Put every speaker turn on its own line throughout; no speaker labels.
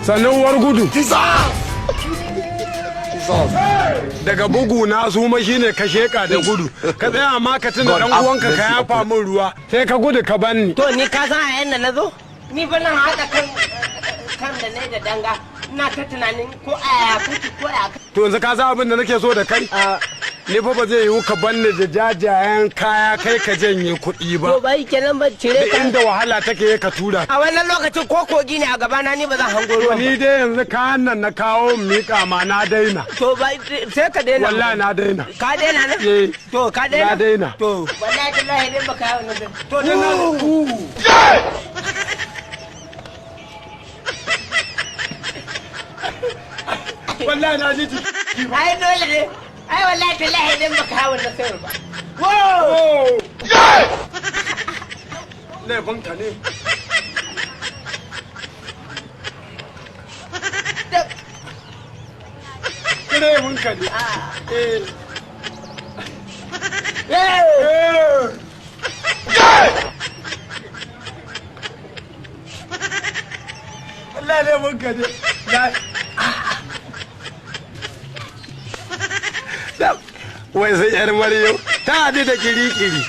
Sannan uwar gudu. Daga bugu na suma shine ka sheka da gudu. Ka tsaya ma ka tuna dan uwanka ka yafa min ruwa, sai ka gudu ka banni.
To, ni ka san a yanda na zo? Ni fa nan haɗa kan kan da ne da danga. Ina ta tunanin ko aya kuki ko aya.
To, yanzu ka san abin da nake so da kai? Ni fa ba zai yiwu ka banni da jajayen kaya kai ka janye kuɗi ba.
To, bai kenan ba, cire
Da
ka.
inda wahala take ka tura.
A wannan lokacin ko kogi ne a gabana, ni ba zan hango
To,
ruwan
ni
ba.
dai yanzu kayan nan na kawo miƙa ma, na daina.
To, ba sai ka daina.
Wallahi na daina.
Ka daina ne?
Eh.
To, ka daina?
Na daina.
To, wallahi tallahi dai baka yawo nan.
To, dan na wallahi na ji jiki.
Ai dole ne. Ai wallahi tallahi dai baka yawo nan sai ba. Wow!
Laifinka ne. Laifinka ne. Eh. Eh. Wallahi laifinka ne. Wai sai yar Maryam ta haɗu da kiri-kiri.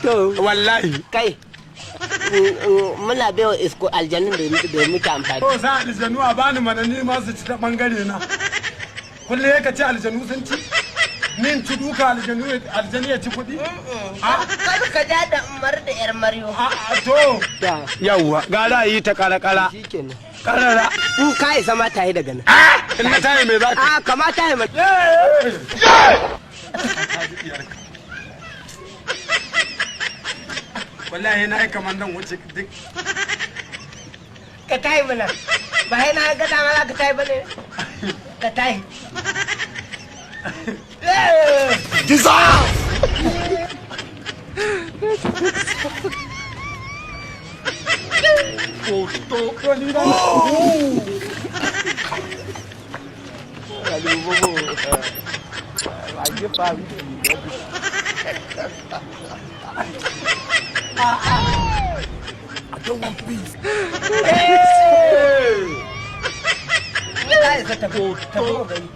Wallahi.
Kai. Muna baiwa isko aljanun da muke amfani.
Ko sa aljanu a bani mana, ni ma su ci ta bangare na. Kullum ya ka ci aljanu sun ci. Ni in ci duka aljanu, aljanu ya ci kuɗi.
Kar ka ja da umar da yar Maryam.
A to. Yawwa, gara yi ta kara-kara.
Shikenan.
Karara.
In ka isa ma tayi daga nan.
In na tayi me za ka?
A kamata ya mace.
Wallahi na yi kamar nan wuce duk.
Ka tayi mana. Ba sai na ga dama za ka tayi ba ne. Ka tayi. Ka isa, tafi tafi mu gani.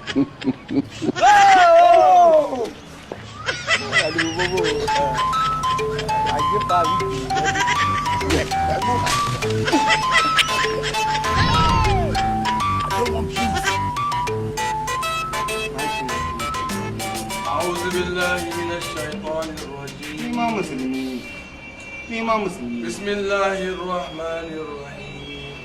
أعوذ بالله من الشيطان الرجيم.
Ni ma musulmi ne. Ni ma musulmi ne.
بسم الله الرحمن الرحيم.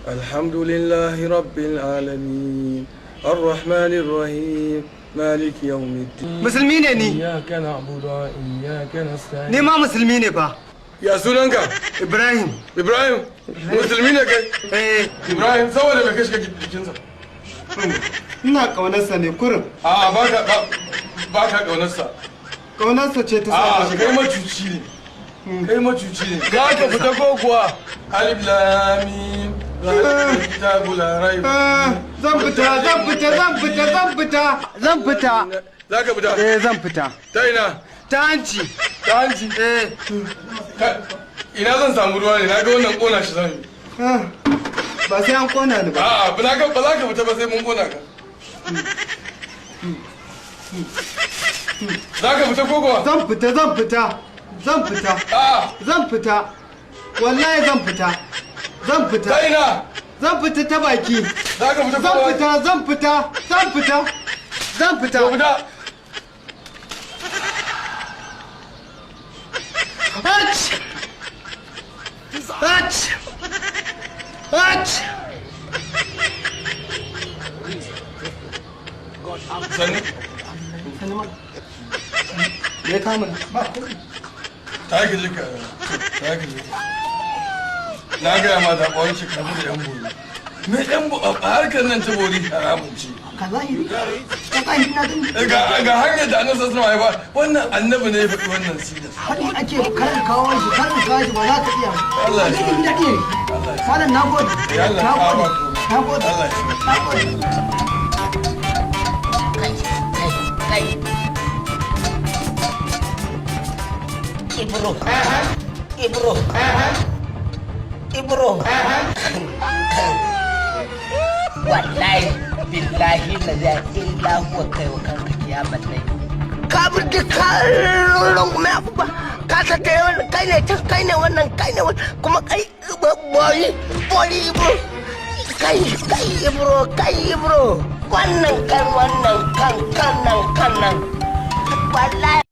الحمد لله رب العالمين، الرحمن الرحيم، مالك يوم الدين.
Musulmi ne ni.
إياك نعبد وإياك نستعين.
Ni ma musulmi ne fa.
Ya sunanka?
Ibrahim.
Ibrahim, musulmi ne kai?
Eh.
Ibrahim, saboda me ka shiga jikinsa?
Ina kaunarsa ne kurin.
A'a, baka baka kaunarsa.
Kaunarsa ce ta sa
A'a,
na shiga.
Kai macuci ne. Kai macuci ne. Za ka fita ko kuwa? Alif lam mim. Zalikal kitabu la raiba.
Ah, zan fita, zan fita, zan fita, zan fita, zan fita.
Za ka fita?
Eh, zan fita.
Ta ina?
Ta hanci.
Ta hanci?
Eh.
Ina zan samu ruwa ne? Na ga wannan kona shi zan yi.
Ah, ba sai an kona ni ba.
A'a, ba za ka fita ba sai mun kona ka. Za ka fita ko kuwa?
Zan fita, zan fita, zan fita.
A'a.
Zan fita. Wallahi zan fita. Zan fita.
Ta ina?
Zan fita ta baki.
Za ka fita ko
Zan
kuwa?
fita, zan fita, zan fita. Zan fita.
To, fita.
Aç! Aç! Aç!
Sannu.
Me kama? Ba.
Ta ka je ka ta ka je. Na gaya ma da ɓawon shekaru da yan bori. Me yan bo a harkar nan ta bori haramun ce.
Ka zahiri. Ka zahiri na gani.
Eh, ga hanyar da Annabi sallallahu alaihi wasallam ya ba wannan, annabi ne ya faɗi wannan sigar.
Faɗi ake karin kawo shi, karin kawo shi ba za ka iya.
Allah ya
Ni da iya. Malam, na gode.
Ya Allah,
Na
ka
gode.
ba.
Na gode.
Allah ya
Na gode.
Kai, kai, kai. Ibro. Ibro. Ibro. Wallahi billahi la ilaha illa huwa, kai wa kanka kiyamar lai. Ka bi duk ka rungume abubuwa, ka tattare wannan, kai ne can, kai ne wannan, kai ne wannan, kuma kai bori bori Ibro, kai kai Ibro, kai Ibro, wannan kan wannan kan kan nan kan nan, wallahi.